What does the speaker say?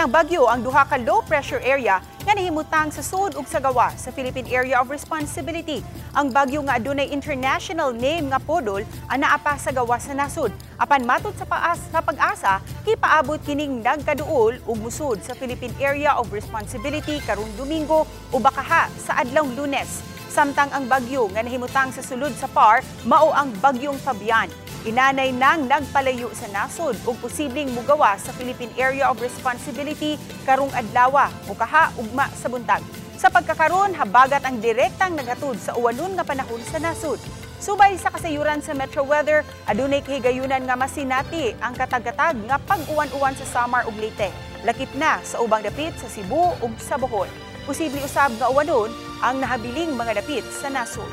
Kanang bagyo ang duha ka low pressure area nga nahimutang sa sud ug sa gawa sa Philippine Area of Responsibility. Ang bagyo nga adunay international name nga Podul ang naa pa sa gawas sa nasod. Apan matod sa PAGASA, kipaabot kining nagkaduol ug musud sa Philippine Area of Responsibility karong Domingo o bakaha sa adlawng Lunes. Samtang ang bagyo nga nahimutang sa sulod sa PAR mao ang Bagyong Fabian. Inanay nang nagpalayo sa nasod ug posibleng mugawa sa Philippine Area of Responsibility karong adlawa o kaha ugma sa buntag. Sa pagkakaron, habagat ang direktang naghatod sa uwanon nga panahon sa nasod. Subay sa kasayuran sa Metro Weather, adunay kahigayunan nga masinati ang katag-katag nga pag-uwan-uwan sa Samar ug Leyte. Lakip na sa ubang dapit sa Cebu ug sa Bohol. Posible usab nga uwanon ang nahabiling mga dapit sa nasod.